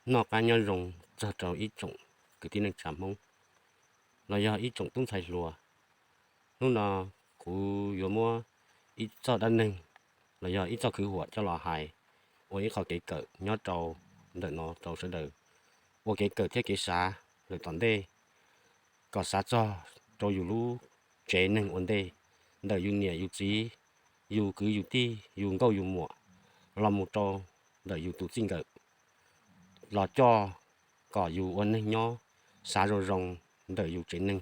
Noj qab nyob zoo txog rau ib tsoom kwv tij neej tsa Hmoob los yog ib tsoom tub ntxhais hluas. Hnub no kuv yuav muab ib txoj dab neeg los yog ib txoj kwv huam coj los hais ua ib qho kev kawm nyob rau ntawm no rau sawv daws ua kev kawm thiab kev xav lawm tom ntej, kom xav txog rau yus lub tsev neeg ua ntej, ntawm yus niam yus txiv, yus kwv yus tij, yus nkauj yus muam, los mus rau ntawm yus tus txij nkawm, los coj kom yus ua neeg nyob xav zoo zoo ntawm yus tsev neeg.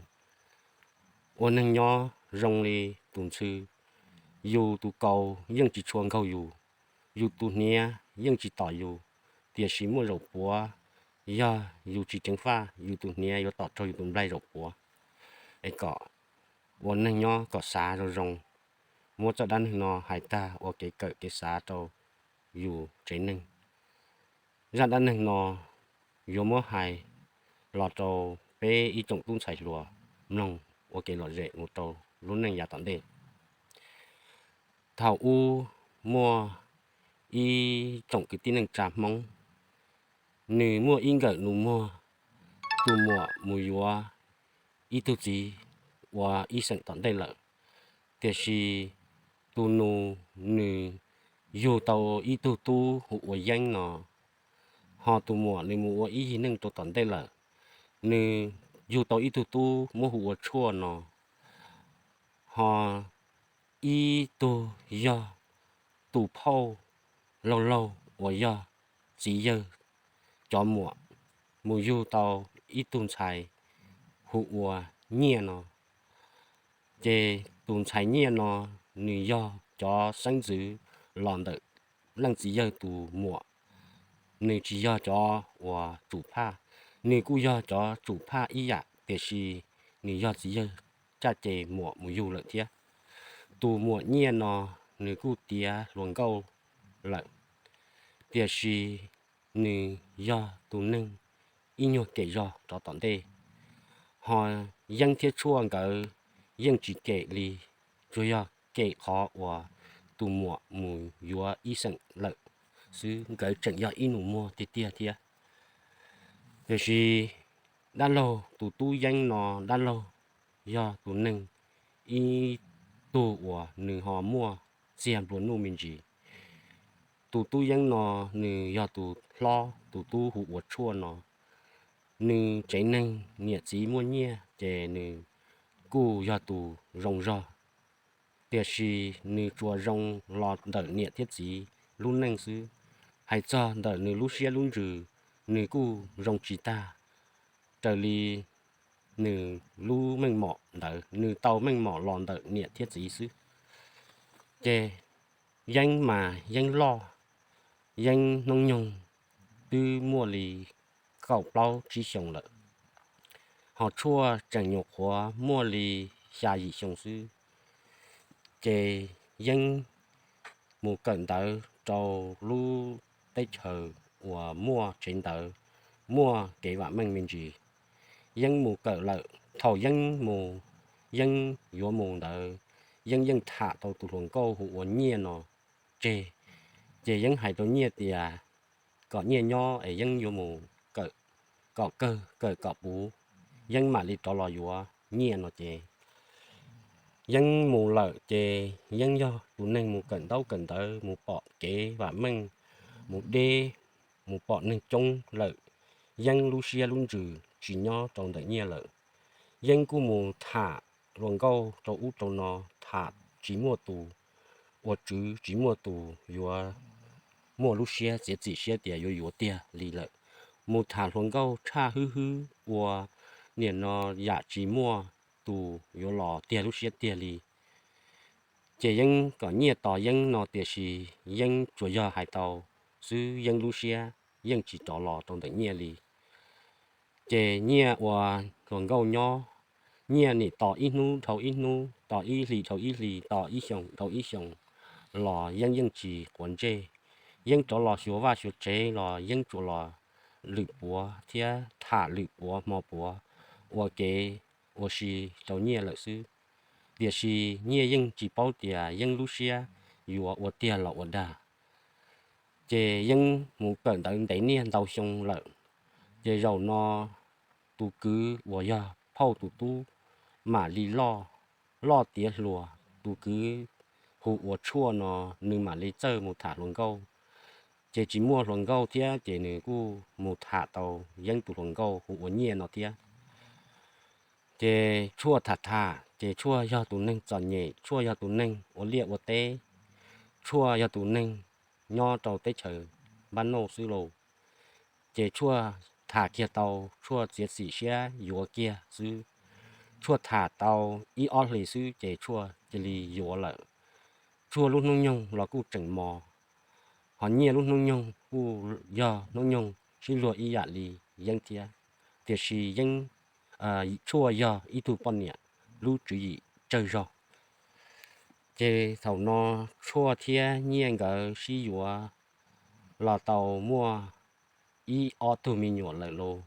Ua neeg nyob zoo li tus ntxhw, yus tus kaus yeej tsis tshua nkaug yus, yus tus hniav yeej tsis tom yus, tiam sis muaj zaum puav, yog yus tsis ceev faj, yus tus hniav yuav tom raug yus tus nplaig zaum puav. Es kom ua neeg nyob kom xav zoo zoo. Muab txoj dab neeg no hais tag ua kev kawm kev xav rau yus tsev neeg. Zaj dab neeg no yuav muab hais los rau peb ib tsoom tub ntxhais hluas mloog ua kev lom zem mus rau lub neej yav tom ntej. Thaum ub muaj ib tsoom kwv tij neej tsa Hmoob, nws muaj ib nkawm nus muag, tus muam mus yuav ib tug txiv ua ib xeem tom ntej lawm, tiam sis tus nus nws yug tau ib tug tub hu ua Yeeb no, ho tus muam nws mus ua ib yig neej rau tom ntej lawm, nws yug tau ib tug tub muab hu ua Tshuaj no, ho ib tug yog tus phauj laug laug uas yog txiv yawg cov muam mus yug tau ib tug ntxhais hu ua Nyiaj no. Ces tus ntxhais Nyiaj no nws yog cov xeeb ntxwv los ntawm leej txiv yawg tus muam, nws tsis yog cov uas tsum phaj, nws kuj yog cov tsum phaj ib yam tiam sis nws yog txiv yawg caj ces muam mus yug lawm thiab. Tus muam Nyiaj no nws kuj tiav hluas nkauj lawm, tiam sis nws yog tus neeg ib nyuag kem zog rov tom ntej. Ho Yeeb thiab Tshuaj nkawd yeej tsis kem li, tsuas yog kem qhov uas tus muam mus yuav ib xeem lawm xwb, nkawd tseem yog ib nus muag tiag tiag thiab. Tiam sis dab laug tus tub Yeeb no, dab laug yog tus neeg ib tug uas nws ho muaj txiag nplua nuj me ntsis. Tus tub Yeeb no nws yog tus hlob, tus tub hu ua Tshuaj no, nws tsev neeg niam txiv muaj nyiaj ces nws kuj yog tus zoo zog, tiam sis nws tsuas zoo los ntawm niam thiab txiv lub neej xwb. Hais txog ntawm nws lub siab lub ntsws, nws kuj zoo tsis tag, raws li nws lub meej mom ntawd, nws tau meej mom los ntawm niam thiab txiv xwb. Ces Yeeb mas Yeeb loj, Yeeb hnub nyoog twb muaj li kaum plaub tsib xyoos lawm, ho Tshuaj tseem nyuam qhuav muaj li xya yim xyoo xwb. Ces Yeeb mus kawm ntawv rau lub teb chaws uas muaj tsev ntawv, muaj kev vam meej me ntsis. Yeeb mus kawm lawm, thaum Yeeb mus, Yeeb yuav mus ntawd, Yeeb yeej tham tau tus hluas nkauj hu ua Nyiaj no tseg. Ces Yeeb hais rau Nyiaj tias kom Nyiaj nyob es Yeeb yuav mus kawm kom kawg, kawm kom puv, Yeeb mam li rov los yuav Nyiaj no ces Yeeb mus lawm ces Yeeb yog tus neeg mus kawm ntaub kawm ntawv, mus pom kev vam meej, mus deb, mus pom neeg coob lawm. Yeeb lub siab lub ntsws tsis nyob rau ntawm Nyiaj lawm. Yeeb kuj mus tham hluas nkauj rau ub rau no, tham tsis muaj tus ua tswv, tsis muaj tus yuav muaj lub siab txiav txim siab tias yuav yuav tiag li lawm. Mus tham hluas nkauj tshaj hwb hwb ua niam no yam tsis muaj tus yuav los tiag lub siab tiag li. Ces Yeeb kom Nyiaj tos Yeeb no tiam sis Yeeb tsuas yog hais tau xwb, Yeeb lub siab yeej tsis rov los rau ntawm Nyiaj li. Ces Nyiaj ua hluas nkauj nyob, Nyiaj nim tos ib hnub dhau ib hnub, tos ib hlis dhau ib hlis, tos ib xyoos dhau ib xyoos, los Yeeb yeej tsis quav ntsej. Yeeb rov los xyuas vaj xyuas tsev los Yeeb tsuas los lwm puav thiab tham lwm puav hmo puav, ua kev ua si rau Nyiaj lawm xwb. Tiam sis Nyiaj yeej tsis paub tias Yeeb lub siab yuav ua tiag los ua dag. Ces Yeeb mus kawm ntawv ntev niaj ntau xyoo lawm, ces zaum no tus kwv uas yog phauj tus tub mam li loj, loj tiav hluas. Tus kwv hu ua Tshuaj no, nws mam li txawj mus tham hluas nkauj. Ces tsis muaj hluas nkauj thiab ces nws kuj mus tham tau Yeeb tus hluas nkauj hu ua Nyiaj no thiab. Ces Tshuaj tham tham ces Tshuaj yog tus neeg txom nyem, Tshuaj yog tus neeg ua liaj ua teb, Tshuaj yog tus neeg nyob rau teb chaws npab nauj xwb lauj. Ces Tshuaj tham kiag tau, Tshuaj txiav txim siab yuav kiag xwb. Tshuaj tham tau ib ob hlis xwb ces Tshuaj cia li yuav lawm. Tshuaj lub hnub nyoog los kuj tseem mos, ho Nyiaj lub hnub nyoog kuj yog hnub nyoog sib luag ib yam li Yeeb thiab, tiam sis Yeeb, Tshuaj yog ib tug poj niam lub tswv yim tsawg zog. Ces thaum no Tshuaj thiab Nyiaj nkawd sib yuav los tau muaj ib ob tug me nyuam lawm lauj.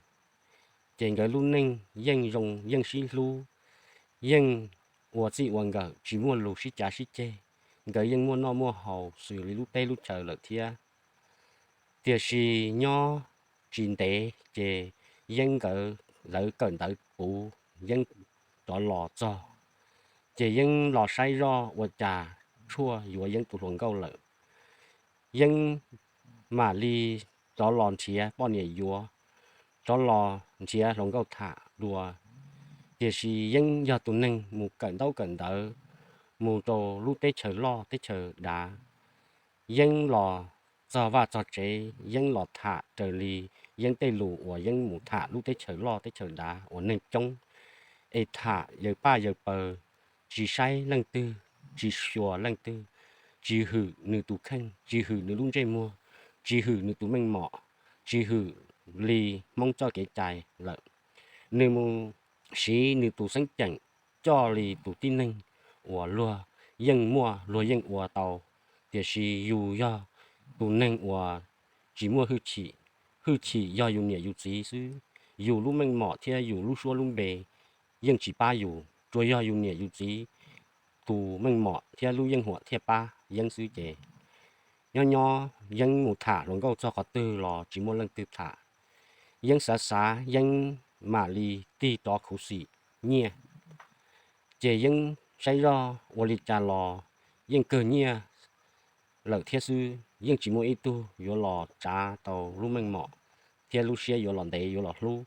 Ces nkawd lub neej yeej zoo yeej sib hlub, yeej ua txij ua nkawm tsis muaj lus sib cav sib ceg, nkawd yeej muaj noj muaj haus xws li lub teb lub chaw lawm thiab. Tiam sis nyob tsis ntev ces Yeeb nkawd lawv kawm ntawv puv, Yeeb rov los txog, ces Yeeb los saib zoj ua cas Tshuaj yuav Yeeb tus hluas nkauj lawm. Yeeb mam li rov los nrhiav poj niam yuav, rov los nrhiav hluas nkauj tham dua. Tiam sis Yeeb yog tus neeg mus kawm ntaub kawm ntawv, mus rau lub teb chaws loj teb chaws dav. Yeeb los txog vaj txog tsev, Yeeb los tham raws li Yeeb tej lus uas Yeeb mus tham lub teb chaws loj teb chaws dav uas neeg coob, es tham yawg paj yawg pawg, tsis saib leej twg, tsis xyuas leej twg, tsis hwm nws tus kheej, tsis hwm nws lub ntsej muag, tsis hwm nws tus meej mom, tsis hwm li Hmoob txoj kev cai lawm. Nws mus siv nws tus xeeb ceem coj li tus tib neeg uas luag yeej muaj luag yeej ua tau, tiam sis yus yog tus neeg uas tsis muaj hwj chim. Hwj chim yog yus niam yus txiv xwb, yus lub meej mom thiab yus lub suab lub npe yeej tsis pab yus, tsuas yog yus niam yus txiv tus meej mom thiab lub yeej huam thiaj pab Yeeb xwb ces nyob nyob Yeeb mus tham hluas nkauj txog qhov twg los tsis muaj leej twg tham. Yeeb xav xav Yeeb mam li tig rov khuv xim Nyiaj. Ces Yeeb saib zoj ua li cas los yeej kawg Nyiaj lawm thiab xwb, yeej tsis muaj ib tug yuav los tsav tau lub meej mom thiab lub siab yuav los ntev yuav los hlub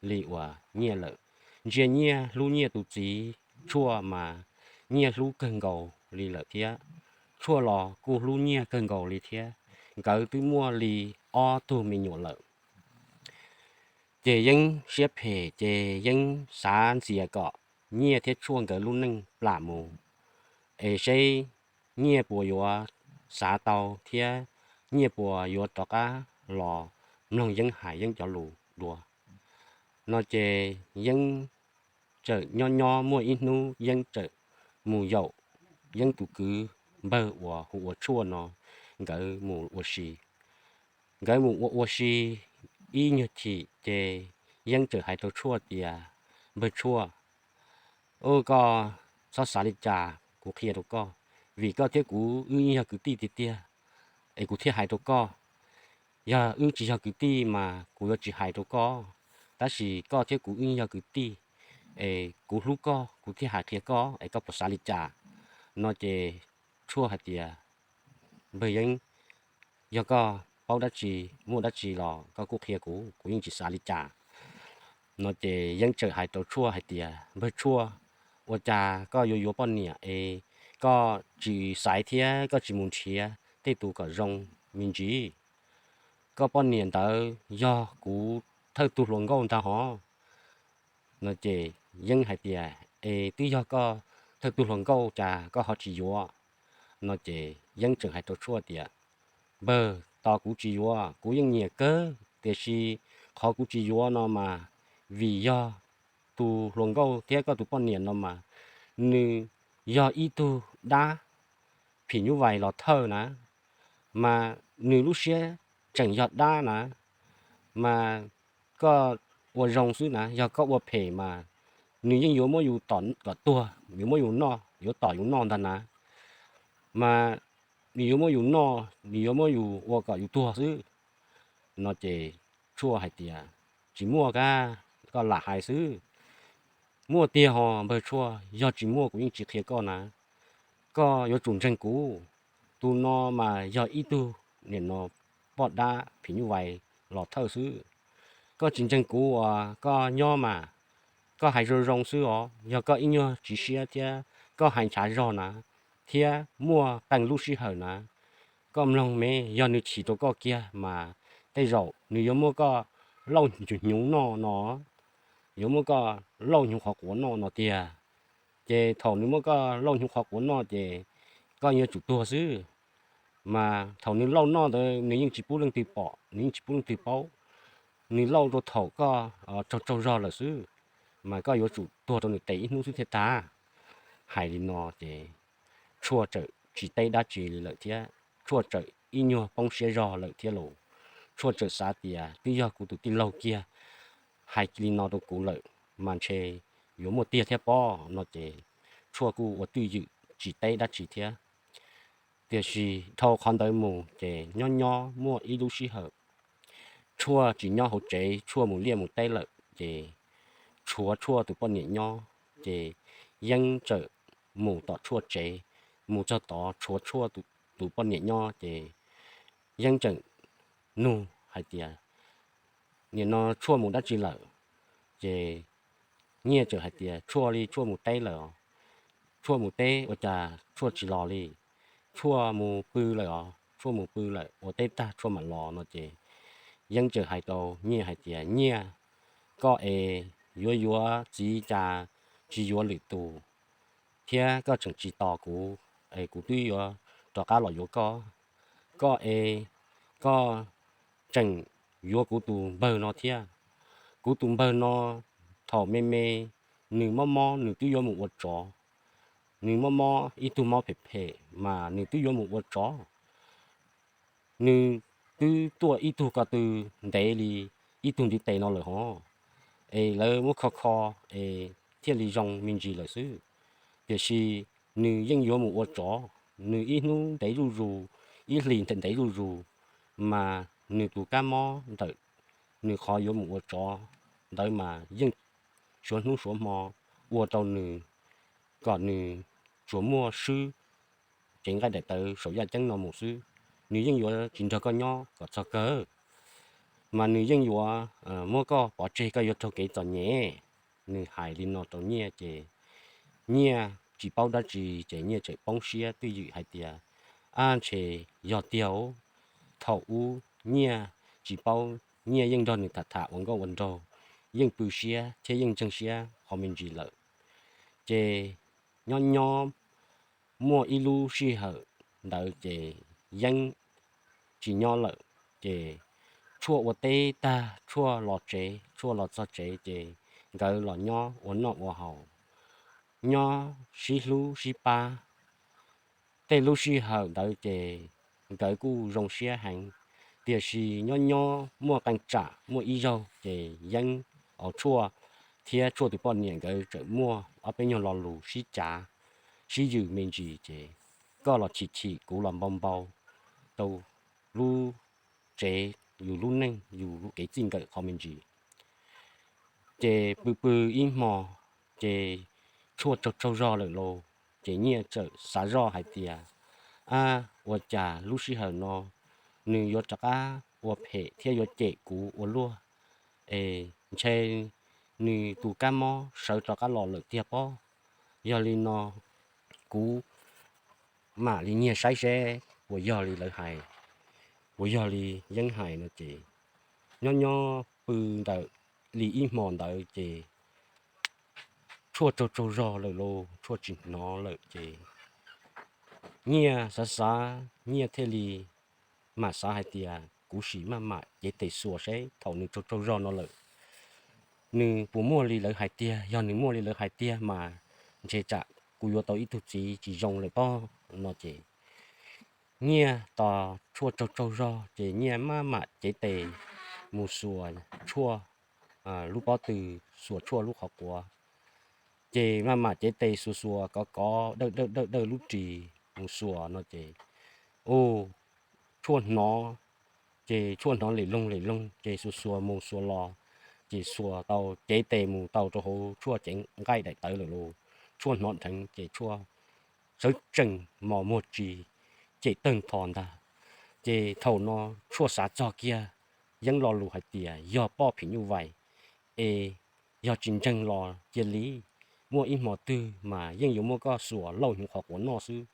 li uas Nyiaj lawm. Ntsia Nyiaj hlub Nyiaj tus txiv Tshuaj mas Nyiaj hlub kawg nkaus li lawm thiab, Tshuaj los kuj hlub Nyiaj kawg nkaus li thiab. Nkawd twb muaj li ob tug me nyuam lawm. Ces Yeeb siab phem ces Yeeb xav ntxias kom Nyiaj thiab Tshuaj nkawd lub neej plam mus, es seb Nyiaj puas yuav xav tau thiab Nyiaj puas yuav rov qab los mloog Yeeb hais Yeeb cov lus dua. No ces Yeeb txawm nyob nyob muaj ib hnub Yeeb txawm mus yaum Yeeb tus kwv npawg uas hu ua Tshuaj no, nkawd mus ua si. Nkawd mus ua ua si ib nyuag chim ces Yeeb txawm hais rau Tshuaj tias, Npawg Tshuaj, ub, koj txhob xav li cas, kuv qhia rau koj, vim koj thiab kuv wb yeej yog kwv tij tiag tiag, es kuv thiaj hais rau koj. Yog wb tsis yog kwv tij mas kuv yuav tsis hais rau koj, tab sis koj thiab kuv wb yeej yog kwv tij, es kuv hlub koj kuv thiaj hais qhia koj, es koj puas xav li cas? No ces Tshuaj hais tias, Npawg Yeeb, yog koj paub dab tsi, muaj dab tsi los koj kuj qhia kuv, kuv yeej tsis xav li cas. No ces Yeeb txawm hais rau Tshuaj hais tias, Npawg Tshuaj, ua cas koj yuav yuav poj niam es koj tsis xaiv thiab koj tsis mus nrhiav tej tus kom zoo me ntsis? Koj poj niam ntawd yog kuv thawj tug hluas nkauj ntag hov. No ces Yeeb hais tias, Es twb yog koj thawj tug hluas nkauj cas koj ho tsis yuav? No ces Yeeb tseem hais rau Tshuaj tias, Npawg, tos kuv tsis yuav kuv yeej nyiam kawg, tiam sis qhov kuv tsis yuav no mas vim yog tus hluas nkauj thiab koj tus poj niam no mas nws yog ib tug dab phim nyuj vais los thawj na, mas nws lub siab tseem yog dab na, mas koj ua zoo xwb na, yog koj ua phem mas nws yeej yuav muab yus tom kom tuag, yuav muab yus noj, yuav tom yus noj ntag na. Mas nws yuav muab yus noj, nws yuav muab yus ua kom yus tuag xwb. No ces Tshuaj hais tias, Tsis muaj, kab koj lam hais xwb. Muaj tiag hos npawg Tshuaj, yog tsis muaj kuv yeej tsis qhia koj na. Koj yuav tsum ntseeg kuv. Tus no mas yog ib tug nim no poj dab phim nyuj vais los thawj xwb. Koj tsis ntseeg kuv uas koj nyob mas koj hais zoo zoo xwb os. Yog koj ib nyuag tsis siab thiab koj hais ntshav zog na, thiab muaj qee lub sij hawm na, koj mloog me, yog nws chim rau koj kiag mas tej zaum nws yuav muab koj lauj hnyuv noj no, yuav muab koj lauj hnyuv qhov quav noj no tiag. Ces thaum nws muab koj lauj hnyuv qhov quav noj ces koj yuav tsum tuag xwb. Mas thaum nws lauj noj ntawd nws yeej tsis pub leej twg pom, nws yeej tsis pub leej twg paub. Nws lauj rau thaum koj tsaug tsaug zog lawm xwb, mas koj yuav tsum tuag rau nws tes ib hnub xwb thiaj tag. Hais li no ces Tshuaj txawm tsis teb dab tsi li lawm thiab Tshuaj txawm ib nyuag poob siab zog lawm thiab los. Tshuaj txawm xav tias twb yog kuv tus tij laug kiag hais li no rau kuv lawm, mas ntshe yuav muaj tiag thiab pob no ces Tshuaj kuj ua twj ywm tsis teb dab tsi thiab. Tiam sis dhau qhov ntawd mus ces nyob nyob muaj ib lub sij hawm Tshuaj tsis nyob hauv tsev, Tshuaj mus liaj mus teb lawm ces tshuav Tshuaj tus poj niam nyob. Ces Yeeb txawm mus tom Tshuaj tsev, mus txog tod tshuav Tshuaj tus poj niam nyob ces Yeeb txawm nug hais tias, Nim no Tshuaj mus dab tsi lawm? Ces Nyiaj txawm hais tias, Tshuaj li Tshuaj mus teb lawm os. Tshuaj mus teb ua cas Tshuaj tsis los li? Tshuaj mus pw lawm os, Tshuaj mus pw lawm, ua teb tag Tshuaj mam los no ces Yeeb txawm hais rau Nyiaj hais tias, Nyiaj, koj es yuav yuav txiv cas tsis yuav lwm tus, thiab koj tseem tsis tos kuv es kuv twb yuav rov qab los yuav koj. Koj es koj tseem yuav kuv tus npawg no thiab. Kuv tus npawg no thaum me me nws mob mob nws twb yuav mus ua tsov. Nws mob mob ib tug mob phem phem mas nws twb yuav mus ua tsov. Nws twb tuaj ib tug ko tw ntev li ib tug ntiv tes no lawm hov, es lawv muab kho kho es thiaj li zoo me ntsis lawm xwb. Tiam sis nws yeej yuav mus ua tsov, nws ib hnub ntev zuj zus, ib hlis ntev zuj zus, mas nws tus kab mob ntawm nws qhov yuav mus ua tsov ntawd mas yeej suav hnub suav hmo ua rau nws kom nws tsuas muaj swb cev nqaij daim tawv saum yaj ceeb no mus xwb. Nws yeej yuav tsis nrog koj nyob kom txog kawg, mas nws yeej yuav muab koj pov tseg, koj yuav raug kev txom nyem. Nws hais li no rau Nyiaj ces Nyiaj tsis paub dab tsi ces Nyiaj txawm poob siab twj ywm hais tias, Ab, ntshe yog tiag. Thaum ub Nyiaj tsis paub, Nyiaj yeej nrog nws tham tham ua nkauj ua nraug, yeej pw siab thiab yeej ntseeg siab qhov me ntsis lawm. Ces nyob nyob muaj ib lub sij hawm ntawd ces Yeeb tsis nyob lawm, ces Tshuaj ua teb tag Tshuaj los tsev, Tshuaj los txog tsev ces nkawd los nyob ua noj ua haus, nyob sib hlub sib pab. Tej lub sij hawm ntawd ces nkawd kuj zoo siab heev, tiam sis nyob nyob muaj qee tsam muaj ib zaug ces Yeeb, Tshuaj thiab Tshuaj tus poj niam nkawd txawm muaj ob peb nyuag lo lus sib cav sib yws me ntsis ces koj los chim chim kuv los npau npau rau lub tsev, yus lub neej yus lub kev txij nkawm qhov me ntsis. Ces pw pw ib hmo ces Tshuaj tsaug tsaug zog lawm lauj, ces Nyiaj txawm xav zoj hais tias, Ab, ua cas lub sij hawm no nws yuav rov qab ua phem thiab yuav cem kuv ua luaj, es ntshe nws tus kab mob sawv rov qab los lawm tiag pob. Yog li no kuv mam li nyiag saib seb puas yog li lawv hais, puas yog li Yeeb hais no ces nyob nyob pw ntawm li ib hmo ntawd ces Tshuaj tsaug tsaug zog lawm lauj, Tshuaj tsis hnov lawm ces Nyiaj xav xav, Nyiaj thiaj li mam xav hais tias kuv sim maj mam cev tes xuas seb thaum nws tsaug tsaug zog no lawm nws puas muaj li lawv hais tiag. Yog nws muaj li lawv hais tiag mas ntshe tsam kuv yuav tau ib tug txiv tsis zoo lawm pob no ces Nyiaj tos Tshuaj tsaug tsaug zog ces Nyiaj maj mam cev tes mus xuas Tshuaj lub pob tw, xuas Tshuaj lub qhov quav. Ces maj mam cev tes xuas xuas kov kov dawj dawj dawj dawj lub ris mus xuas no ces Ua Tshuaj hnov, ces Tshuaj hnov lim loog lim loog ces xuas xuas mus xuas los, ces xuas tau cev tes mus tau rau hauv Tshuaj cev nqaij daim tawv lawm los. Tshuaj hnov dheev ces Tshuaj sawv tsees mos muag tsis, cem tawg ntho ntag. Ces thaum no Tshuaj xav txog kiag Yeeb lo lus hais tias yog poj phim nyuj vais es yog tsis ntseeg los cia li, muaj ib hmo twg mas yeej yuav muab koj xuas lauj hnyuv qhov quav noj xwb.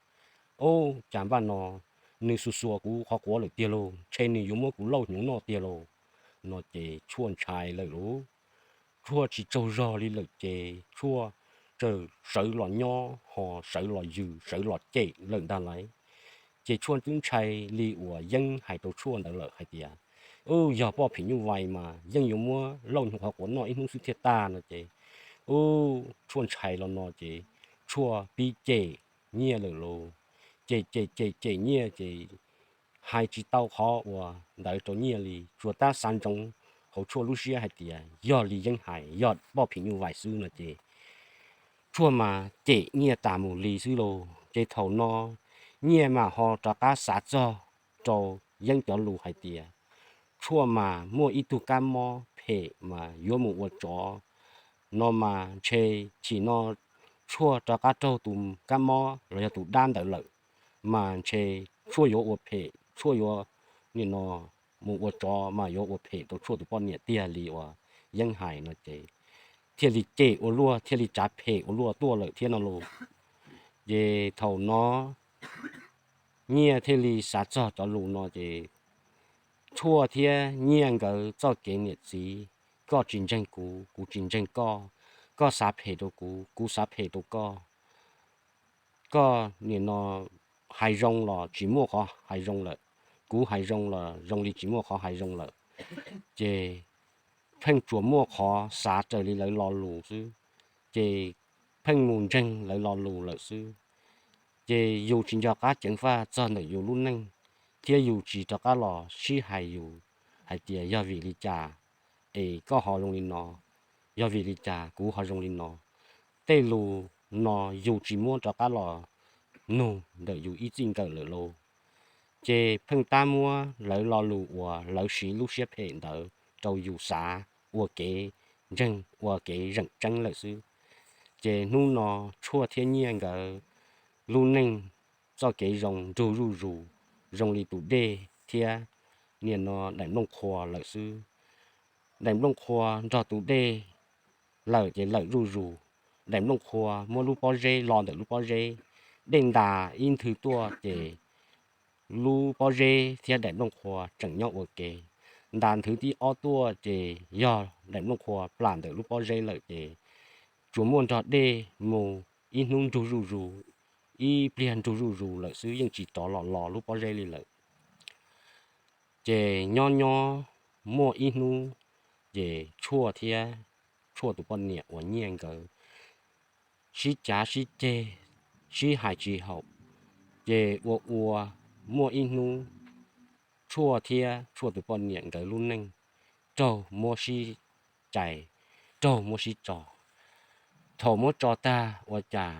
Ub, cas npaj no nws xuas xuas kuv qhov quav lawm tiag lauj, ntshe nws yuav muab kuv lauj hnyuv noj tiag lauj. No ces Tshuaj ntshai lawm lauj. Tshuaj tsis tsaug zog li lawm ces Tshuaj txawm sawv los nyob ho sawv los yws sawv los cem lawm ntag lauj. Ces Tshuaj twb ntshai li uas Yeeb hais rau Tshuaj ntawd lawm hais tias, ub, yog poj phim nyuj vais mas yeej yuav muab lauj hnyuv qhov quav noj ib hnub xwb thiaj tag no ces, ub, Tshuaj ntshai los no ces Tshuaj pib cem Nyiaj lawm lauj. Ces ces ces cem Nyiaj ces hais tsis tau qhov uas ntawd rau Nyiaj li, tsuas tab xav ntsoov hauv Tshuaj lub siab hais tias yog li Yeeb hais yog poj phim nyuj vais xwb no ces Tshuaj mas cem Nyiaj tas mus li xwb lauj. Ces thaum no Nyiaj mam ho rov qab xav txog rau Yeeb cov lus hais tias, Tshuaj mas muaj ib tug kab mob phem mas yuav mus ua tsov no mas ntshe chim no Tshuaj rov qab raug tus kab mob los yog tus dab ntawd lawm, mas ntshe Tshuaj yuav ua phem, Tshuaj yuav nim no mus ua tsov mas yuav ua phem rau Tshuaj tus poj niam tiag li uas Yeeb hais no ces thiaj li cem ua luaj, thiaj li tsav phem ua luaj tuaj lawm thiab no lauj. Ces thaum no Nyiaj thiaj li xav txog cov lus no ces Tshuaj thiab Nyiaj nkawd txoj kev niam txiv, koj tsis ntseeg kuv, kuv tsis ntseeg koj, koj xav phem rau kuv, kuv xav phem rau koj, koj nim no hais zoo los tsis muaj qhov hais zoo lawm, kuv hais zoo los zoo li tsis muaj qhov hais zoo lawm. Ces pheej tsuas muaj qhov xav raws li lawv lo lus xwb, ces pheej mus ntseeg lawv lo lus lawm xwb. Ces yus tsis nco qab ceev faj txog ntawm yus lub neej, thiab yus tsis rov qab los sib hais yus hais tias yog vim li cas es koj ho zoo li no, yog vim li cas kuv ho zoo li no. Tej lus no yus tsis muab rov qab los nug ntawm yus ib txij nkawm lawm lauj. Ces pheej tab muab lawv lo lus uas lawv siv lub siab phem ntawd rau yus xav ua kev ntseeg ua kev zeem tseeb lawm xwb. Ces hnub no Tshuaj thiab Nyiaj nkawd lub neej txoj kev zoo nrug zuj zus zoo li tus dej thiab nim no daim nplooj qhuav lawm xwb. Daim nplooj qhuav nrog tus dej lawm ces lawm zuj zus. Daim nplooj qhuav muab lub pob zeb lo ntawm lub pob zeb, dej ntas ib nthwv tuaj ces lub pob zeb thiab daim nplooj qhuav tseem nyob ua ke. Ntas nthwv thib ob tuaj ces yog daim nplooj qhuav plam ntawm lub pob zeb lawm ces tsuas muaj nrog dej mus ib hnub nrug zuj zus, ib pliag nrug zuj zus lawm xwb, yeej tsis rov los lo lub pob zeb li lawm. Ces nyob nyob muaj ib hnub, ces Tshuaj thiab Tshuaj tus poj niam uas Nyiaj nkawd sib cav sib ceg, sib hais tsis haum, ces ua ua muaj ib hnub Tshuaj thiab Tshuaj tus poj niam nkawd lub neej raug muab sib cais, raug muab sib tso. Thaum muab tso tag ua cas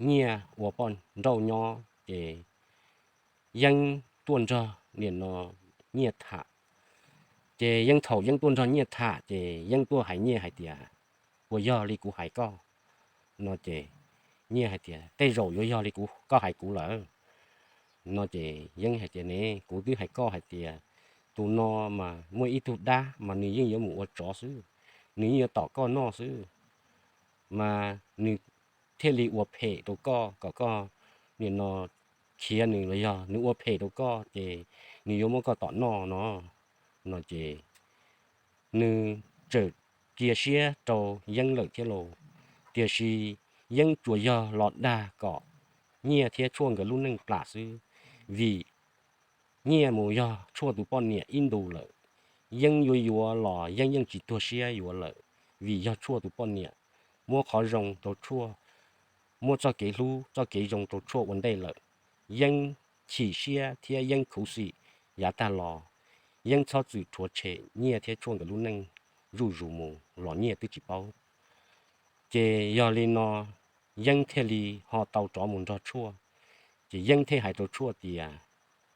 Nyiaj ua poj nrauj nyob ces Yeeb tuaj nrog nim no Nyiaj tham. Ces Yeeb, thaum Yeeb tuaj nrog Nyiaj tham ces Yeeb tuaj hais Nyiaj hais tias, puas yog li kuv hais koj? No ces Nyiaj hais tias tej zaum yuav yog li kuv, koj hais kuv lawm. No ces Yeeb hais tias ne, kuv twb hais koj hais tias tus no mas muaj ib tug dab mas nws yeej yuav mus ua tsov xwb, nws yeej yuav tom koj noj xwb, mas nws thiaj li ua phem rau koj kom koj nim no khiav nws los yog nws ua phem rau koj ces nws yuav muab koj tom noj no. No ces nws txawm cia siab rau Yeeb lawm thiab lauj. Tiam sis Yeeb tsuas yog los dag kom Nyiaj thiab Tshuaj nkawd lub neej plam xwb, vim Nyiaj mus yog Tshuaj tus poj niam ib ntus lawm. Yeeb yuav yuav los Yeeb yeej tsis tuag siab yuav lawm, vim yog Tshuaj tus poj niam muab qhov zoo rau Tshuaj, muab txoj kev hlub txoj kev zoo rau Tshuaj ua ntej lawm. Yeeb chim siab thiab Yeeb khuv xim yav tag los, Yeeb txhob txwm rhuav tshem Nyiaj thiab Tshuaj nkawd lub neej zuj zus mus los Nyiaj twb tsis paub. Ces yog li no Yeeb thiaj li ho tau rov mus nrog Tshuaj. Ces Yeeb thiaj hais rau Tshuaj tias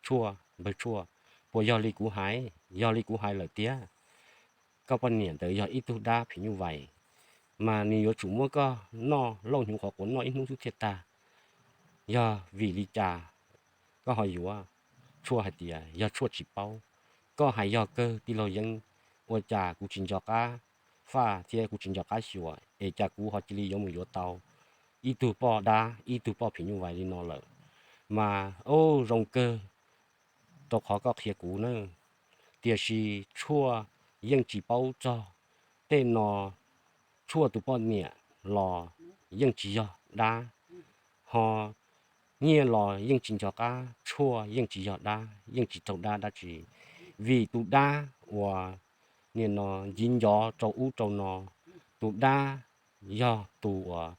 Tshuaj, npawg Tshuaj, puas yog li kuv hais? Yog li kuv hais lawm tiag. Koj poj niam ntawd yog ib tug dab phim nyuj vais, mas nws yuav tsum muab koj noj lauj hnyuv qhuav quav noj ib hnub xwb thiaj tag. Yog vim li cas koj ho yuav? Tshuaj hais tias yog Tshuaj tsis paub. Koj hais yog kawg tij laug Yeeb, ua cas kuv tsis nco qab faj thiab kuv tsis nco qab xyuas es cas kuv ho cia li yuav mus yuav tau ib tug poj dab ib tug poj phim nyuj vais li no lawm? Mas ub, zoo kawg rau qhov koj qhia kuv na. Tiam sis Tshuaj yeej tsis paub txog tej no. Tshuaj tus poj niam los yeej tsis yog dab, ho Nyiaj los yeej tsis nco qab, Tshuaj yeej tsis yog dab, yeej tsis raug dab dab tsi, vim tus dab uas nim no nciv ncov rau ub rau no, tus dab yog tus uas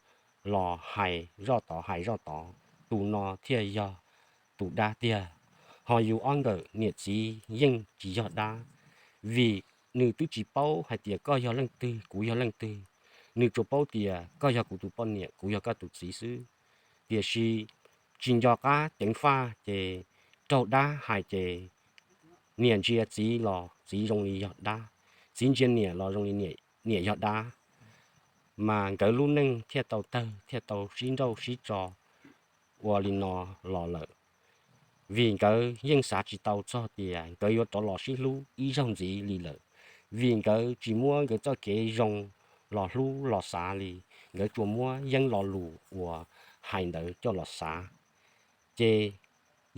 los hais zoj tod hais zoj tod, tus no thiaj yog tus dab tiag. Ho yus ob nkawm niam txiv yeej tsis yog dab, vim nws twb tsis paub hais tias koj yog leej twg kuv yog leej twg, nws tsuas paub tias koj yog kuv tus poj niam kuv yog koj tus txiv xwb. Tiam sis tsis nco qab ceev faj ces raug dab hais ces niam ntsia txiv los txiv zoo li yog dab, txiv ntsia niam los zoo li niam yog dab. Mas nkawd lub neej thiaj tau tawg thiaj tau sib nrauj sib tso ua li no los lawm. Vim nkawd yeej xav tsis tau txog tias nkawd yuav rov los sib hlub ib zaug ntxiv li lawm, vim nkawd tsis muab nkawd txoj kev zoo los hlub los xav li, nkawd tsuas muab Yeeb lo lus uas hais ntawd coj los xav. Ces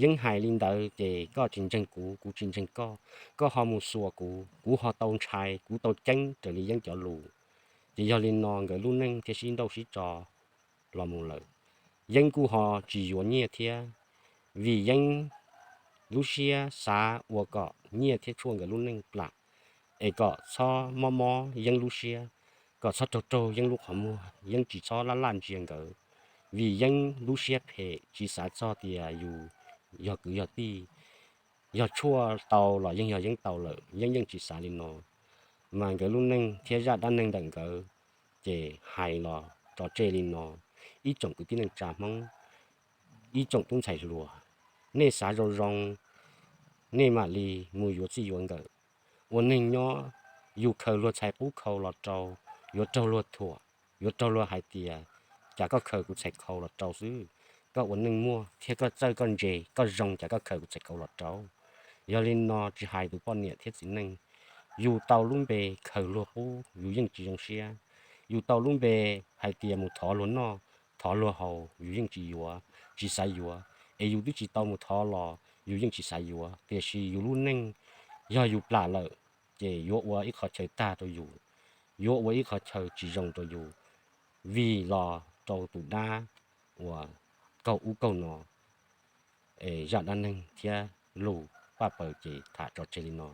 Yeeb hais li ntawd ces koj tsis ntseeg kuv, kuv tsis ntseeg koj, koj ho mus xuas kuv, kuv ho tau ntshai, kuv tau ceeb raws li Yeeb cov lus. Ces yog li no nkawd lub neej thiaj sib nrauj sib tso los mus lawm. Yeeb kuj ho tsis yuav Nyiaj thiab, vim Yeeb lub siab xav ua kom Nyiaj thiab Tshuaj nkawd lub neej plam, es kom txhob mob mob Yeeb lub siab, kom txhob raug raug Yeeb lub qhov muag, Yeeb tsis txhob laj laj ntsia nkawd. Vim Yeeb lub siab phem tsis xav txog tias yus yog kwv yog tij, yog Tshuaj tau los yeej yog Yeeb tau lawm, Yeeb yeej tsis xav li no. Mas nkawd lub neej thiab zaj dab neeg ntawm nkawd ces hais los tso tseg li no. Ib tsoom kwv tij neej tsa Hmoob, ib tsoom tub ntxhais hluas, nej xav zoo zoo, nej mam li mus yuav txij yuav nkawm. Ua neeg nyob, yus khaws luag txhais qub khau los rau, yuav raug luag thuam, yuav raug luag hais tias cas koj khaws kuv txhais khau los rau xwb. Koj ua neej muaj thiab koj txawj koj ntse koj zoo cas koj khaws kuv txhais khau los rau. Yog li no tsis hais tus poj niam thiab txiv neej, yus tau lub npe khaws luag qub yus yeej tsis zoo siab, yus tau lub npe hais tias mus thov luag noj, thov luag haus yus yeej tsis yuav, tsis xav yuav, es yus twb tsis tau mus thov los yus yeej tsis xav yuav, tiam sis yus lub neej yog yus plam lawm, ces yuav ua ib qho chaw tag rau yus, yuav ua ib qho chaw tsis zoo rau yus, vim los rau tus dab uas kaug ub kaug no. Es zaj dab neeg thiab lus paj paws ces tham tso tseg li no.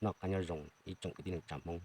Noj qab nyob zoo ib tsoom kwv tij neej tsa Hmoob.